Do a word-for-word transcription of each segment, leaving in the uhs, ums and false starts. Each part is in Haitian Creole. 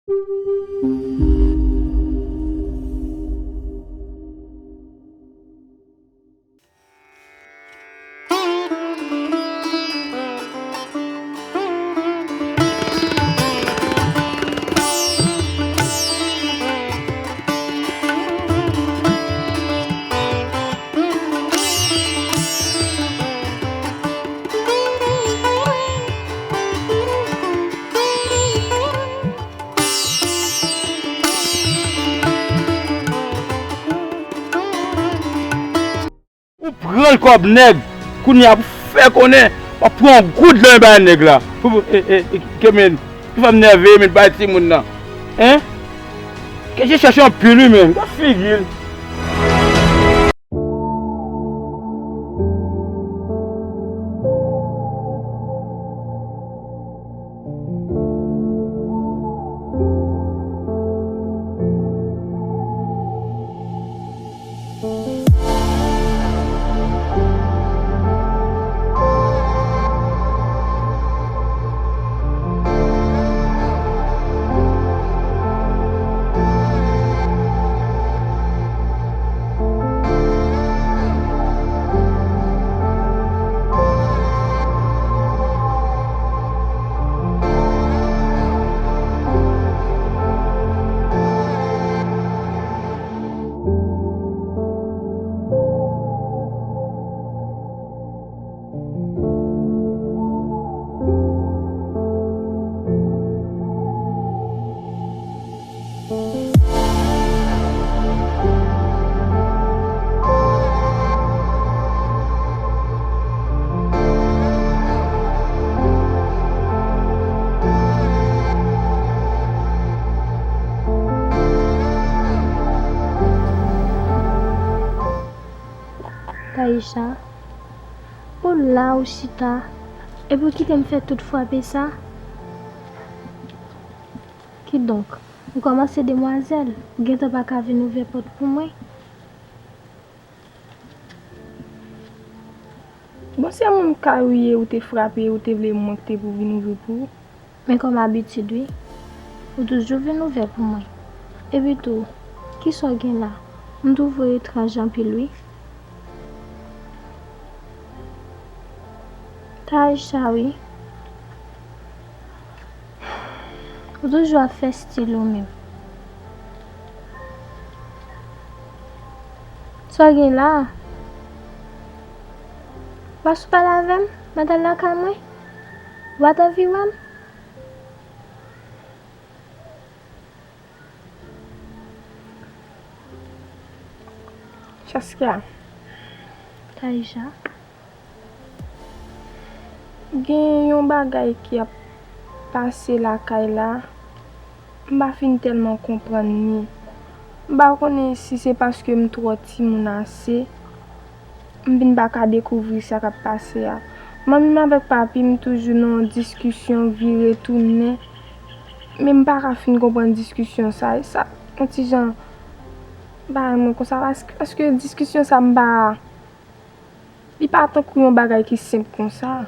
Ou pran l kòb nèg, kounye a pou fè konnen w ap pran yon goud lan bay nèg la. Pou, e, e, e, ke men, ki fè m nève, men bay timoun nan. Hein? Ke je chèche anpil wi men, gad figi l. Taïcha, ou la ou chita, epi ou kite m fè tout frape sa? Kidonk, ou kòmanse demwazèl, ou gentan pa ka vin ouvè pòt pou mwen? Bon, se moun kay ou ye, ou te frape, ou te vle mwen ki te pou vin ouvri pou ou. Men kòm abitid wi, ou toujou vin ouvè pou mwen. Epi tou, kisa w gen la? M twouve w etranj anpil wi. Taïcha wi. Ou toujou ap fè stil ou menm. Sa w gen la a? Ou pa sou pale avè m? Mwen t al lakay mwen? Ou pa t anvi wè m? Saskia. Taïcha. Gen yon bagay ki ap pase lakay la, m pa fin tèlman konprann li. M pa konnen si se paske m twò timoun ase, m vin pa ka dekouvri sa k ap pase a. Manmi m avèk papi m toujou nan yon diskisyon vire tounen, men m pa ka fin konprann diskisyon sa. E sa yon ti jan bay mwen konsa, paske, paske diskisyon sa m pa Li pa tankou yon bagay ki senp konsa.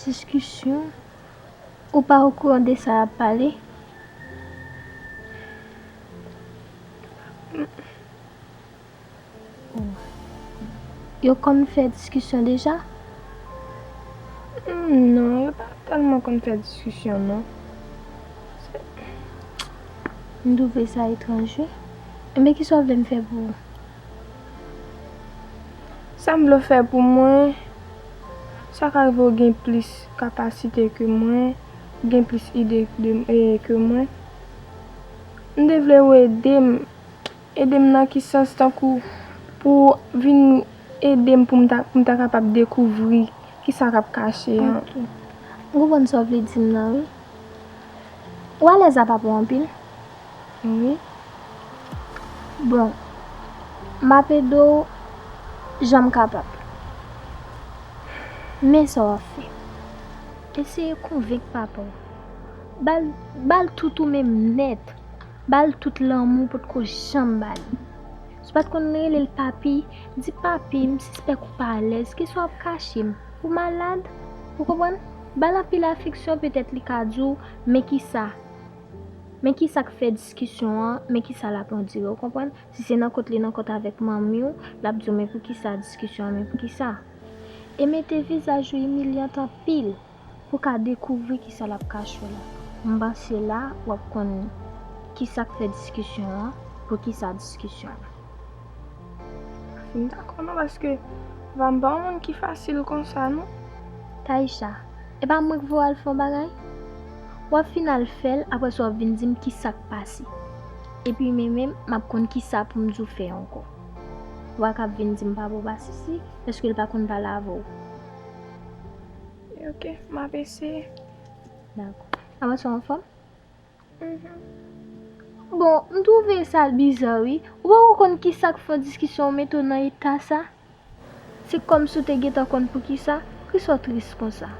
Diskisyon? Ou pa okouran de sa y ap pale? Yo konn fè diskisyon deja? Hmm, non, yo pa tèlman konn fè diskisyon, non. M twouve sa etranj, wi. Enben, kisa w vle m fè pou ou? Sa m vle w fè pou mwen, sa ka rive w gen plis kapasite ke mwen, gen plis ide de, e, ke mwen. M te vle w ede m, ede m nan ki sans, tankou pou w vin ede m pou m ta, pou m ta kapab dekouvri kisa k ap kache an. Ok. M konprann sa w vle di m nan, wi. Ou alèz a papa w anpil? Wi. Bon, m ap ede w jan m kapab. Men sa w ap fè. Eseye konvenk papa w. Ba l, ba l tout ou menm nèt. Ba l tout lanmou w potko janm ba li. Si w pa t konn rele l papi, di papi, m sispèk ou pa alèz. Kisa w ap kache m? Ou malad? Ou konprann? Ba l anpil afeksyon, petèt li ka di w, men kisa? Men kisa k fè diskisyon an, men kisa l ap andire, w konprann? Si se nan kont li nan kont avèk manmi w, l ap di w, men poukisa diskisyon an, men poukisa? E mete vizaj ou imilyan anpil pou w ka dekouvri kisa l ap kache w la. M panse la, w ap konn kisa k fè diskisyon an, poukisa diskisyon an. M dakò non, paske Van pa yon moun ki fasil konsa non. Taïcha, e pa mwen k voye w al fè yon bagay? W ap fin al fè l, apre sa w ap vin di m kisa k pase. Epi men menm, m ap konn kisa pou m di w fè ankò. W a k ap vin di m papa w pa sisi, paske l pa konn pale avè w. Ok, m ap eseye. Dakò. Apre sa w anfòm? Bon, m twouve sa biza wi. Ou poko konn kisa k fè yon diskisyon mete w nan eta sa? Se kòmsi w te gentan konn poukisa. Poukisa w tris konsa?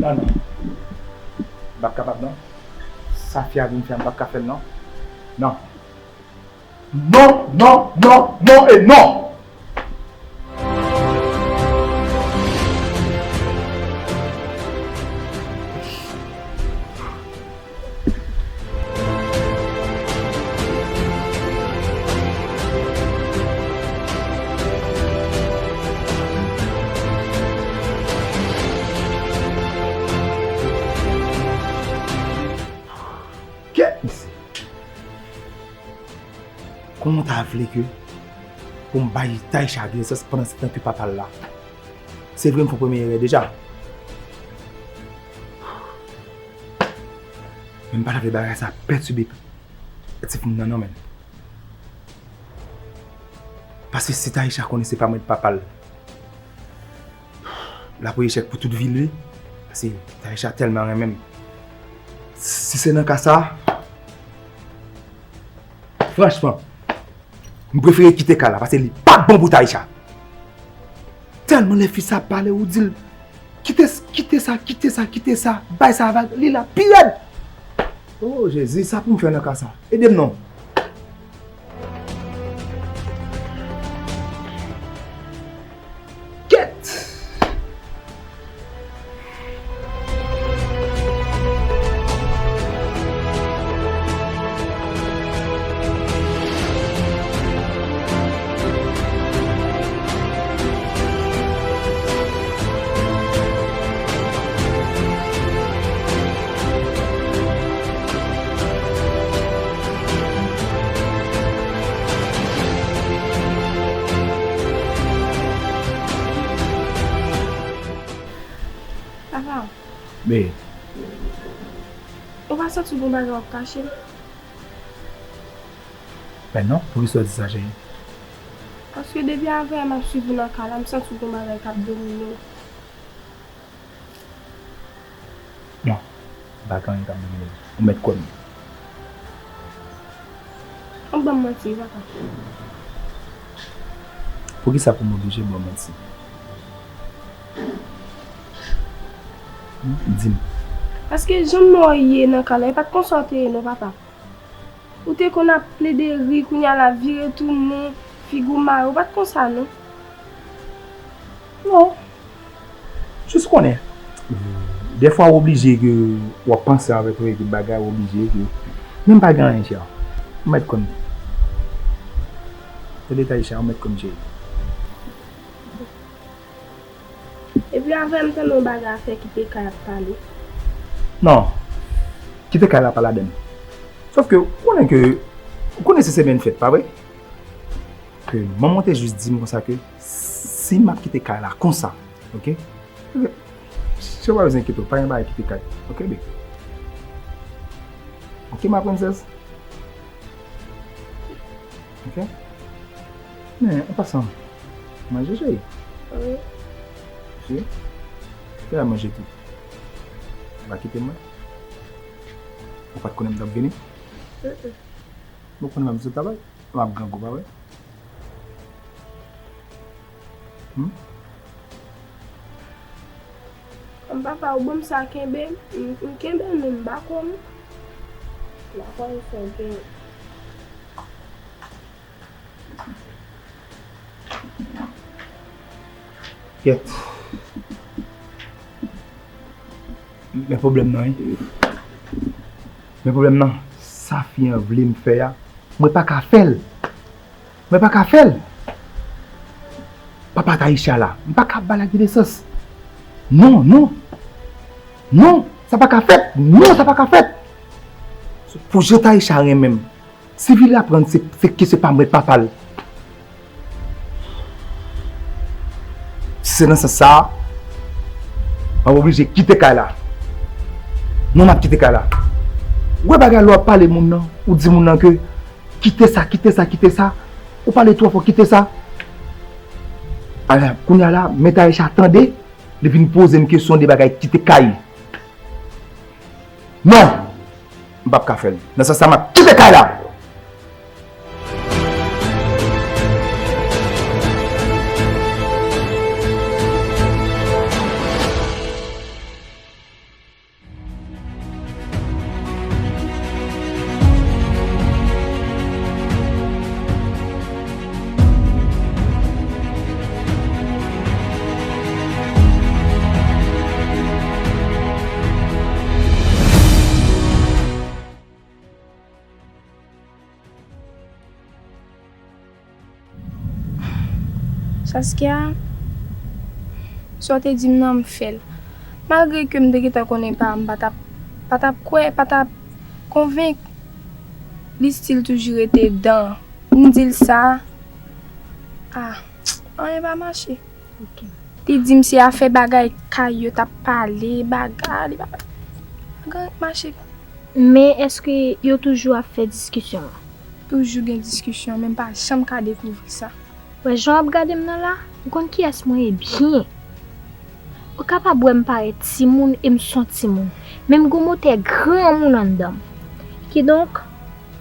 Non, non. M p ap kapab, non. Sa fi a vin fè, m p ap ka fè l, non. Non. Non, non, non, non e non! Kèt mesye! Kòman w ta vle ke pou m bay Taïcha grenn sans pandan se tan ke papa l la? Se vre m fè yon premye erè deja. Men m pa ta vle bagay sa pètibe ti moun nan non, menm. Paske si Taïcha konnen se pa mwen k papa l, l ap wè echèk pou tout vi l wi. Paske Taïcha tèlman renmen m. Si se nan ka sa, franchman, m prefere kite kay la paske li pa bon pou Taïcha. Tèlman lè fi sa ap pale, ou di l, "Kite, kite sa, kite sa, kite sa, bay sa vag," li la pi rèd. Oh Jezi, sa pou m fè nan ka sa? Ede m non. Kèt! Papa, men, ou pa santi w gen bagay w ap kache m? Ben non, poukisa w di sa, cheri? Paske depi avè yè m ap swiv ou nan kay la, m santi w gen bagay k ap domine w. Non, m pa gen anyen k ap domine m. Ou mèt kwè m. Ou ban m manti, papa. Poukisa pou m oblije ba w manti? Di m. Paske jan m wè w ye nan kay la, e pa t konsa w te ye non, papa. Ou te konn ap plede ri, kounye a la vire tounen, figi w mare, ou pa t konsa non. Non. Jis konnen, dèfwa w oblije ke w ap panse avèk yon ekip bagay, w oblije ke, men m pa gen anyen, chè. Ou mèt konn. Tande Taïcha, ou mèt konn, cheri. Epi avè m tande yon bagay afè kite kay ap pale. Non. Kite kay la pa ladann. Sòf ke, ou konnen ke, ou konnen se semèn fèt, pa vre? Ke manman te jis di m konsa ke si m ap kite kay la konsa, ok? Ok. Si w pa bezwen enkyete w, pa gen bagay kite kay. Oke, baby? Oke, ma princess? Oke? Men, an pasan, manje, cheri. Wi. Cheri, fè a manje tou. Ou pa kite m, mwen. Ou pa t konnen m t ap vini? Mm-mm. Ou konnen m ap sot travay? M ap grangou, pa vre? Hmm? Kòm papa ou ban m sa kenbe, m, m kenbe l, men m pa kwè m. M pa kwè m fè gen. Kèt. Men pwoblèm nan, wi. Men pwoblèm nan, sa fi an vle m fè a, mwen pa ka fè l. Mwen pa ka fè l. Papa Taïcha la, m pa ka ba l adolesans. Non, non. Non, sa pa ka fèt. Non, sa pa ka fèt. Pou jan Taïcha renmen m, si Vili aprann se, se ke se pa mwen k papa l. Si se nan sans sa a, m ap oblije kite kay la. Non, m ap kite kay la. Ou wè bagay lè w ap pale moun nan, ou di moun nan ke kite sa, kite sa, kite sa. Ou pale twò fò, kite sa. Ala, kounye a la, men Taïcha tande, li vin poze m kesyon de bagay kite kay. Non! M p ap ka fè l. Nan sans sa, m ap kite kay la! Saskia, sa w te di m nan, m fè l. Malgre ke m te gentan konnen pa m pa t ap, pa t ap kwè, pa t ap konvenk, li still toujou rete dan. M di l sa, ah, anyen pa mache. Ok. Li di m se afè bagay kay yo t ap pale, bagay, li pa, pa gen anyen k mache. Men èske yo toujou ap fè diskisyon an? Toujou gen diskisyon, men m pa janm ka dekouvri sa. Wè jan w ap gade m nan la, ou konn kiyès mwen ye byen. Ou kapab wè m parèt timoun e m s on timoun, men m gon motè granmoun anndan m. Kidonk,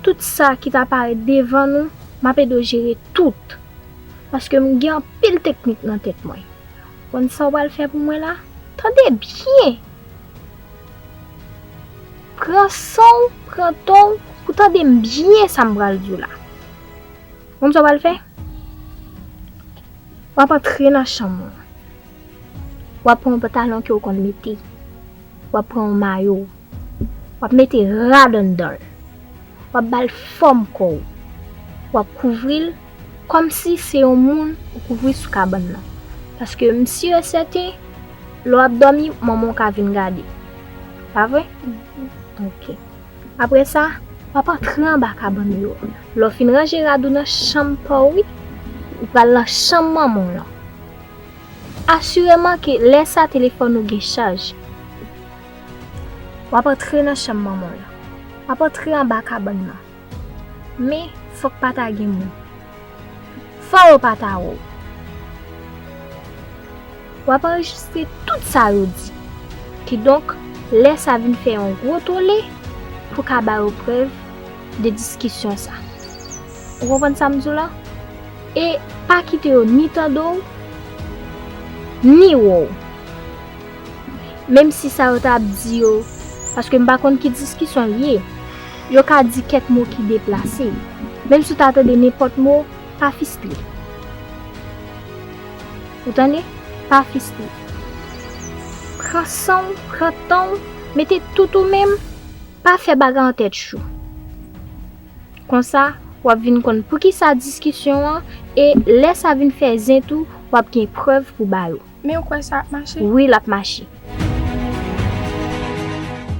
tout sa ki ta parèt devan nou, m ap ede w jere tout. Paske m gen anpil teknik nan tèt mwen. Konn sa w pral fè pou mwen la? Tande byen! Pran san w, pran tan w pou tande m byen sa m pral di w la. Konn sa w pral fè? W ap antre nan chanm ou. W ap pran yon pantalon ke w konn mete. W ap pran yon mayo. W ap mete rad anndan l. W ap ba l fòm kò w. W ap kouvri l kòmsi se yon moun ou kouvri sou kabann nan. Paske m si e sèten, lè w ap dòmi, manman w ka vin gade. Pa vre? Mhm. Ok. Apre sa, w ap antre anba kabann yo. Lè w fin ranje rad ou nan chanm pa w, wi, ou pral nan chanm manman w lan. Asireman ke lè sa telefòn ou gen chaj. W ap antre nan chanm manman w lan. W ap antre anba kabann nan. Men, fòk pa ta gen moun. Fò yo pa ta wè w. W ap anrejistre tout sa yo di. Kidonk, lè sa vin fè yon gwo tole pou ka ba yo prèv de diskisyon sa. Ou konprann sa m di w la? E pa kite yo ni tande w, ni wè w. Menm si sa yo ta ap di yo, paske m pa konn ki diskisyon l ye, yo ka di kèk mo ki deplase. Menm si w ta tande nenpòt mo, pa fis li. Ou tande? Pa fis li. Pran san w, pran tan w, mete tout ou menm, pa fè bagay an tèt chou. Konsa, w ap vin konn poukisa diskisyon an, e lè sa vin fè zen tou, w ap gen prèv pou ba yo. Men ou kwè sa ap mache? Wi, l ap mache.